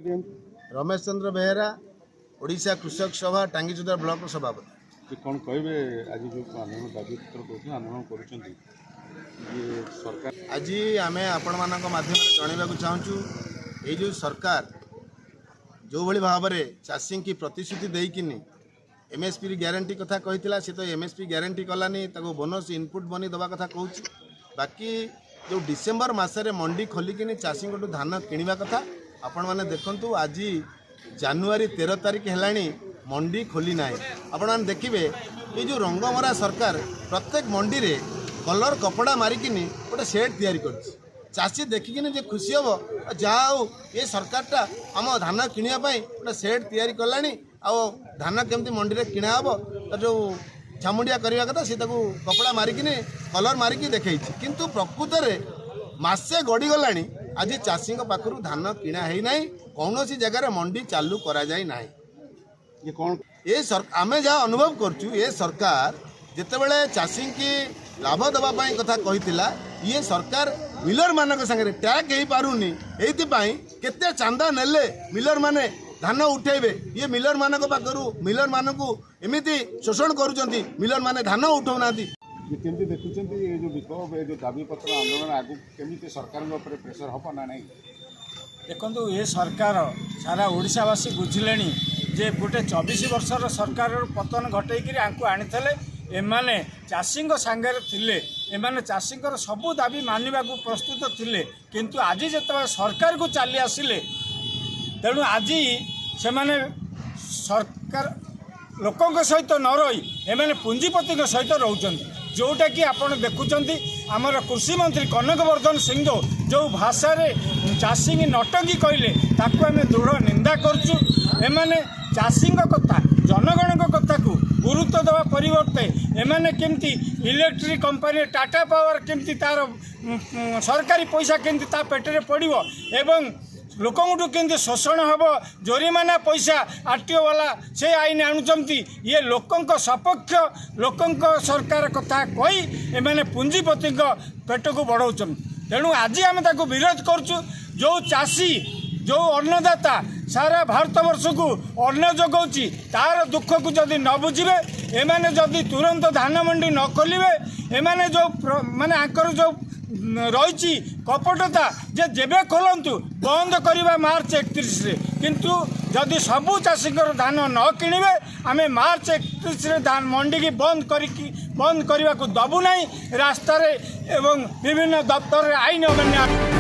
ଦିଅନ୍ତୁ। ରମେଶ ଚନ୍ଦ୍ର ବେହେରା, ଓଡ଼ିଶା କୃଷକ ସଭା, ଟାଙ୍ଗିଚୁଦା ବ୍ଲକର ସଭାପତି। ଯେ କ'ଣ କହିବେ, ଆଜି ଯେଉଁ ଆନ୍ଦୋଳନ ଦାବିପତ୍ର କରୁଛନ୍ତି, ଆନ୍ଦୋଳନ କରୁଛନ୍ତି, ଇଏ ସରକାର? ଆଜି ଆମେ ଆପଣମାନଙ୍କ ମାଧ୍ୟମରେ ଜଣାଇବାକୁ ଚାହୁଁଛୁ, ଏଇ ଯେଉଁ ସରକାର ଯେଉଁଭଳି ଭାବରେ ଚାଷୀଙ୍କୁ ପ୍ରତିଶ୍ରୁତି ଦେଇକିନି ଏମ୍ଏସ୍ପି ଗ୍ୟାରେଣ୍ଟି କଥା କହିଥିଲା, ସେ ତ ଏମ୍ଏସ୍ପି ଗ୍ୟାରେଣ୍ଟି କଲାନି। ତାକୁ ବୋନସ୍ ଇନପୁଟ୍ ମନି ଦେବା କଥା କହୁଛି। ବାକି ଯେଉଁ ଡିସେମ୍ବର ମାସରେ ମଣ୍ଡି ଖୋଲିକିନି ଚାଷୀଙ୍କଠୁ ଧାନ କିଣିବା କଥା, ଆପଣମାନେ ଦେଖନ୍ତୁ, ଆଜି ଜାନୁଆରୀ 13 ତାରିଖ ହେଲାଣି, ମଣ୍ଡି ଖୋଲି ନାହିଁ। ଆପଣମାନେ ଦେଖିବେ, ଏଇ ଯେଉଁ ରଙ୍ଗମରା ସରକାର ପ୍ରତ୍ୟେକ ମଣ୍ଡିରେ କଲର୍ କପଡ଼ା ମାରିକିନି ଗୋଟେ ସେଟ୍ ତିଆରି କରିଛି। ଚାଷୀ ଦେଖିକିନି ଯେ ଖୁସି ହେବ, ଯାହା ହଉ, ଏ ସରକାରଟା ଆମ ଧାନ କିଣିବା ପାଇଁ ଗୋଟେ ସେଟ୍ ତିଆରି କଲାଣି। ଆଉ ଧାନ କେମିତି ମଣ୍ଡିରେ କିଣା ହେବ, ତାର ଯେଉଁ ଛାମୁଣ୍ଡିଆ କରିବା କଥା, ସେ ତାକୁ କପଡ଼ା ମାରିକିନି, କଲର୍ ମାରିକି ଦେଖେଇଛି। କିନ୍ତୁ ପ୍ରକୃତରେ ମାସେ ଗଡ଼ିଗଲାଣି, ଆଜି ଚାଷୀଙ୍କ ପାଖରୁ ଧାନ କିଣା ହେଇନାହିଁ। କୌଣସି ଜାଗାରେ ମଣ୍ଡି ଚାଲୁ କରାଯାଇ ନାହିଁ। ଇଏ କ'ଣ? ଏ ଆମେ ଯାହା ଅନୁଭବ କରୁଛୁ, ଏ ସରକାର ଯେତେବେଳେ ଚାଷୀଙ୍କି ଲାଭ ଦେବା ପାଇଁ କଥା କହିଥିଲା, ଇଏ ସରକାର ମିଲରମାନଙ୍କ ସାଙ୍ଗରେ ଟ୍ୟାକ୍ ହେଇପାରୁନି। ଏଇଥିପାଇଁ କେତେ ଚାନ୍ଦା ନେଲେ ମିଲରମାନେ ଧାନ ଉଠେଇବେ। ଇଏ ମିଲରମାନଙ୍କ ପାଖରୁ, ମିଲରମାନଙ୍କୁ ଏମିତି ଶୋଷଣ କରୁଛନ୍ତି, ମିଲରମାନେ ଧାନ ଉଠାଉନାହାନ୍ତି। ଇଏ କେମିତି ଦେଖୁଛନ୍ତି, ଏ ଯେଉଁ ବିକ୍ଷୋଭ, ଏ ଯେଉଁ ଦାବିପତ୍ର ଆନ୍ଦୋଳନ, ଆଗକୁ କେମିତି ସରକାରଙ୍କ ଉପରେ ପ୍ରେସର ହେବ ନା ନାହିଁ? ଦେଖନ୍ତୁ, ଏ ସରକାର ସାରା ଓଡ଼ିଶାବାସୀ ବୁଝିଲେଣି ଯେ ଗୋଟେ 24 ବର୍ଷର ସରକାରର ପତନ ଘଟେଇକିରି ଆଙ୍କୁ ଆଣିଥିଲେ। ଏମାନେ ଚାଷୀଙ୍କ ସାଙ୍ଗରେ ଥିଲେ, ଏମାନେ ଚାଷୀଙ୍କର ସବୁ ଦାବି ମାନିବାକୁ ପ୍ରସ୍ତୁତ ଥିଲେ। କିନ୍ତୁ ଆଜି ଯେତେବେଳେ ସରକାରକୁ ଚାଲି ଆସିଲେ, ତେଣୁ ଆଜି ସେମାନେ ସରକାର ଲୋକଙ୍କ ସହିତ ନ ରହି ଏମାନେ ପୁଞ୍ଜିପତିଙ୍କ ସହିତ ରହୁଛନ୍ତି। ଯେଉଁଟାକି ଆପଣ ଦେଖୁଛନ୍ତି, ଆମର କୃଷିମନ୍ତ୍ରୀ କନକ ବର୍ଦ୍ଧନ ସିଂଦେଓ ଯେଉଁ ଭାଷାରେ ଚାଷୀଙ୍କୁ ନଟଙ୍କି କହିଲେ, ତାକୁ ଆମେ ଦୃଢ଼ ନିନ୍ଦା କରୁଛୁ। ଏମାନେ ଚାଷୀଙ୍କ କଥା, ଜନଗଣଙ୍କ କଥାକୁ ଗୁରୁତ୍ୱ ଦେବା ପରିବର୍ତ୍ତେ ଏମାନେ କେମିତି ଇଲେକ୍ଟ୍ରିକ୍ କମ୍ପାନୀ ଟାଟା ପାୱାର କେମିତି ତା'ର ସରକାରୀ ପଇସା କେମିତି ତା ପେଟରେ ପଡ଼ିବ ଏବଂ ଲୋକଙ୍କଠୁ କେମିତି ଶୋଷଣ ହେବ, ଜୋରିମାନା ପଇସା ଆରଟିଓ ବାଲା ସେ ଆଇନ ଆଣୁଛନ୍ତି। ଇଏ ଲୋକଙ୍କ ସପକ୍ଷ, ଲୋକଙ୍କ ସରକାର କଥା କହି ଏମାନେ ପୁଞ୍ଜିପତିଙ୍କ ପେଟକୁ ବଢ଼ାଉଛନ୍ତି। ତେଣୁ ଆଜି ଆମେ ତାକୁ ବିରୋଧ କରୁଛୁ। ଯେଉଁ ଚାଷୀ, ଯେଉଁ ଅନ୍ନଦାତା ସାରା ଭାରତବର୍ଷକୁ ଅନ୍ନ ଯୋଗାଉଛି, ତାର ଦୁଃଖକୁ ଯଦି ନ ବୁଝିବେ ଏମାନେ, ଯଦି ତୁରନ୍ତ ଧାନ ମଣ୍ଡି ନ ଖୋଲିବେ, ଏମାନେ ଯେଉଁ ମାନେ ଆଙ୍କର ଯେଉଁ ରହିଛି କପଟତା ଯେ ଯେବେ ଖୋଲନ୍ତୁ, ବନ୍ଦ କରିବା ମାର୍ଚ୍ଚ 31ରେ, କିନ୍ତୁ ଯଦି ସବୁ ଚାଷୀଙ୍କର ଧାନ ନ କିଣିବେ, ଆମେ ମାର୍ଚ୍ଚ 31ରେ ଧାନ ମଣ୍ଡିକି ବନ୍ଦ କରିବାକୁ ଦେବୁ ନାହିଁ। ରାସ୍ତାରେ ଏବଂ ବିଭିନ୍ନ ଦପ୍ତରରେ ଆଇନ ଅମାନ୍ୟ